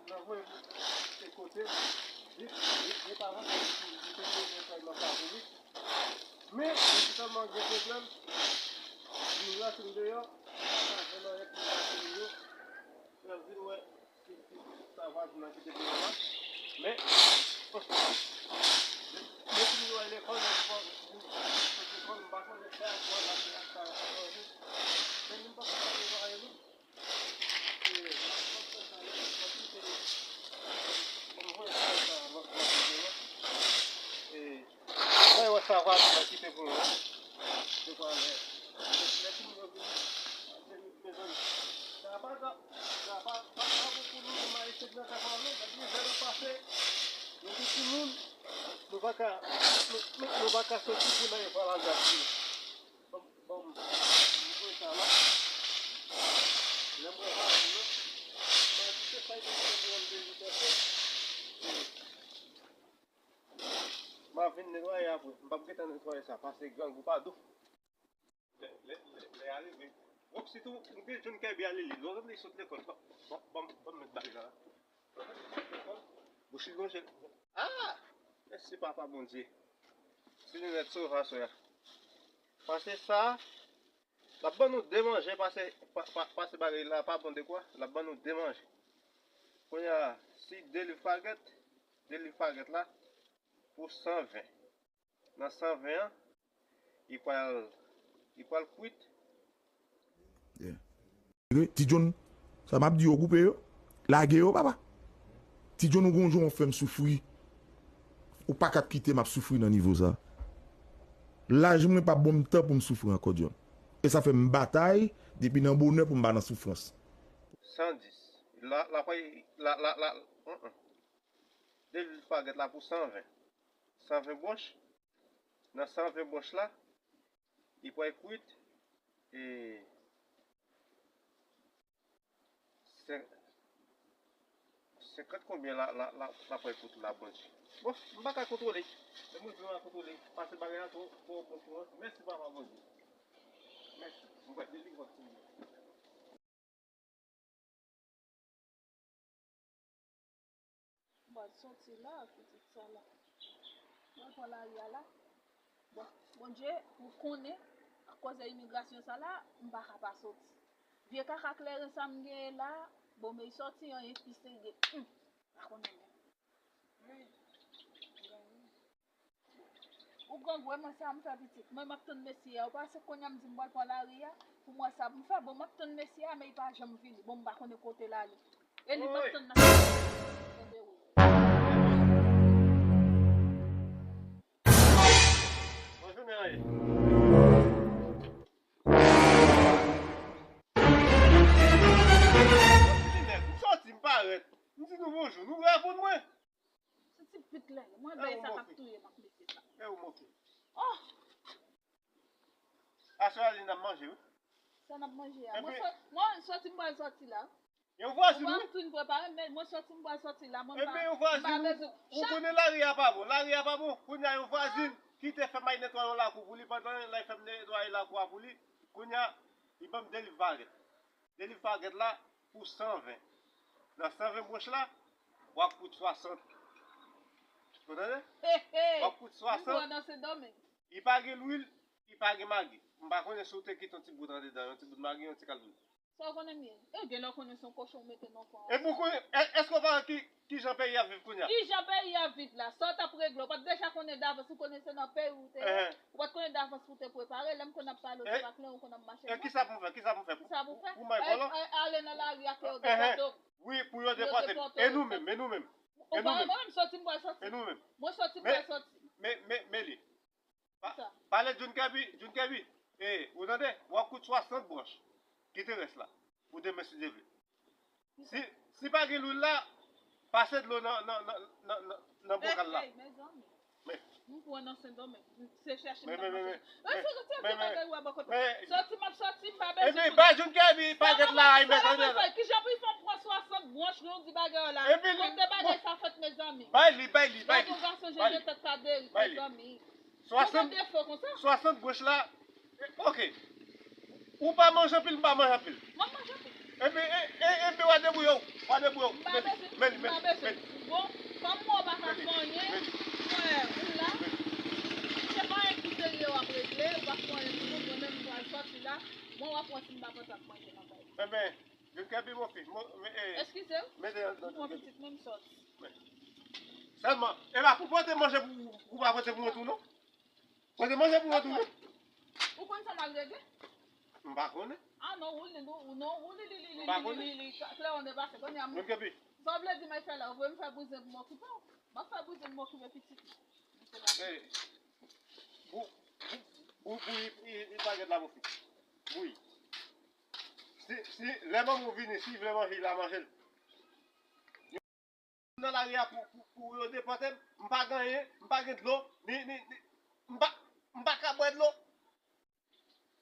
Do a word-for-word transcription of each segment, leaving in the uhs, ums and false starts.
Nan voye pou e kote, vit, vit, vit avan, pou, pou, pou te bezwen fè nan favori. Men, li te tèlman gen pwoblèm, vin rantre m deyò, pa gen anyen pou m pase yo, fè vin wè, ki, ki, ki, sa vwazin nan ki te deyò la. Men, depi m rive lekòl, mwen, mwen, mwen, mwen, mwen, mwen pa konnen fè ak manje, fè ak sa, fè ak manje. Men, m pa konnen fè anyen, non. Mwen wè sa va kite pou mwen. Se kwa lè, lè timoun yo vini, mezanmi, sa pa, sa pa, pa, pa bon pou nou, nou mayi sèk nan kafè nou, gade lè nou pase, nou di timoun, nou pa ka, nou, nou, nou pa ka soti pou nan yon pral al gad. Bon, bon, m voye sa la. Lè m wè sa, m di se sa ki te pou m te vin fè. M ap vin netwaye apre. M p ap gentan netwaye sa, paske grangou pa dou. Lè, lè, lè, lè a rive. Bon, sitou, m gen John Kirby ale li. Lè w li sot lekòl, ban, ban, ban, ban m met bagay la. Bouch li lonje. Ah! Mèsi, Papa Bondye. Ti linèt sove aswè a. Pase sa, l ap ban nou de manje, pase, pa, pa, pase bagay la, pa bon de kwa, l ap ban nou de manje. Kounye a, si de liv pagèt, de liv pagèt la, pou san ven. Nan san ven an, li pral, li pral kwit. Yeah. Ti John, sa m ap di yo, koupe yo. Lage yo, papa. Ti John, ou gon jan w fè m soufri. Ou pa ka kite m ap soufri nan nivo sa. Laj mwen pa ban m tan pou m soufri ankò, John. E sa fè m batay depi nan bonè pou m pa nan soufrans. San dis. La, la, la, la, la, mm, mm. De liv pagèt la pou san ven. San ven bwòch. Nan san ven bwòch la, li pral kwit, e, sen-, senkant konbyen la, la, la, la pral kwit la, Bondye. Bon, m pa ka kontwole. Lè mwen di m pa kontwole, pase bagay la twò, twò bon pou mwen. Mèsi, Papa Bondye. Mèsi. M pral delivre timoun. M pral soti la, pitit sa la. Mwen pran lari a la. Bon, Bondye, ou konnen, akoz de imigrasyon sa la, m pa ka pa soti. Vye kaka kleren sa m genyen la, bon, men soti anyen ki serye. Hum, pa konnen menm. Wi. Ou grangou, e mwen sa m fè pitit. Mwen m ap tann Mesi a. Ou pa se kounye a m di m pral pran lari a pou m wè sa pou m fè. Bon, m ap tann Mesi a, men li pa janm vini. Bon, m pa konnen kote l ale. E li m ap tann nan. Tande wi. Bonjou, Nènè. M soti, m parèt. M di nou bonjou. Nou reponn mwen. Se ti pit la, mwen bay sa k ap touye m ap mete sa. E ou moke. Oh! Aswè a li n ap manje, wi. Sa n ap manje a. Mwen sot-, mwen soti m pral soti la. Yon vwazin, wi. Mwen tou m prepare, men mwen soti m pral soti la. Mwen pa, yon vwazin, ou konnen lari a pa bon. Lari a pa bon. Kounye a yon vwazin ki te fè m al netwaye yon lakou pou li, pandan l al fè m netwaye lakou a pou li. Kounye a, li ban m de liv pagèt. De liv pagèt la pou san ven. Nan san ven bwòch la, w ap kout swasant. Ou tande? W ap kout swasant. Li pa gen lwil, li pa gen magi. M pa konnen si w te kite yon ti bout andedan, yon ti bout magi, yon ti kal lwil. Sa w konnen m ye? E gen lè w konnen se yon kochon w mete nan kò a. Epi w konnen, è-, èske w pa wè ki, kijan peyi ap viv kounye a? Kijan peyi ap viv la? Sa w t ap regle, w pa t deja konnen davans, ou konnen se nan peyi w te ye. Ou pa t konnen davans pou w te prepare. Lè m konn ap pale w, se pa kleren w konn ap mache. E kisa pou m fè? Kisa pou m fè? Kisa pou w fè? Pou m al vòlò? Ale nan lari a ke yo depòte w. Wi, pou yo depòte m. E nou menm, e nou menm. Ou pa wè mwen menm soti m pral soti. E nou menm. Mwen soti m pral soti. Men, men, men li. Pa-, pale John Kirby, John Kirby. E, ou tande? W ap kout swasant bwòch. Kite rès la. Pou demen si Dye vle. Si, si pa gen lwil la, pase dlo nan, nan, nan, nan, nan, nan bokal la. Ey, ey, mezanmi. Men. M pran nan Sendomeng. Se chèche m nan mache. Retire, retire vye bagay ou a bò kote. Soti, m ap soti, m pa bezwen konnen. Ebyen, bay John Kirby pagèt la, ay, mezanmi. Kijan pou fè m pran swasant bwòch, nou di bagay la? Kote bagay sa fèt, mezanmi? Bay li, bay li, bay li. Gade yon gason, jan gen tèt sa deri, mezanmi. Swasant, swasant bwòch la. Ok. Ou pa manje anpil, m pa manje anpil. Mwen manje anpil. Ebyen, e, e, ebyen, w a debouye w. W a debouye w. M pa bezwen. Men li, Eskize m. Mete yon lòt. Mwen pitit menm sòt. Sèlman, e pa pou pote manje pou, pou pa pote pou mwen tou non. Pote manje pou mwen tou non. Ou konn sa m al regle? M pa konnen. Ah non, ou li, ou non, ou li, li, li, li, li, li, li, li, klè on depase, kounye a m. Menm kepi. Sa w vle di m fè la, ou vle m fè bouzen pou m okipe w? M ap fè bouzen pou m okipe pitit mwen. Bou, bou, bou, bou, i, i, i pa gen la, mon fi. Bou, i. Si, si, lè manman w vini, si vle manje, la manje l. Nan lari a pou, pou, pou yo depòte m, m pa gen anyen, m pa gen dlo, ni, ni, ni, m pa, m pa ka bwè dlo.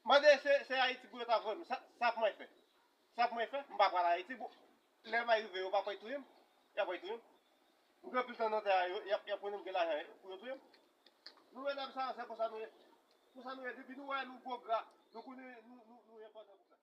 Mande se, se Ayiti pou yo ta voye m. Sa, sa pou mwen fè? Sa pou mwen fè? M pa pral Ayiti. Bon, lè m a rive, yo pa pral touye m. Y ap pral touye m. M gen anpil tan nan tè a, yo, y ap, y ap konnen m gen lajan pou yo touye m. Nou medam sa, se konsa nou ye. Konsa nou ye. Depi nou wè nou gwo gra, nou konnen nou, nou, nou enpòtan pou sa.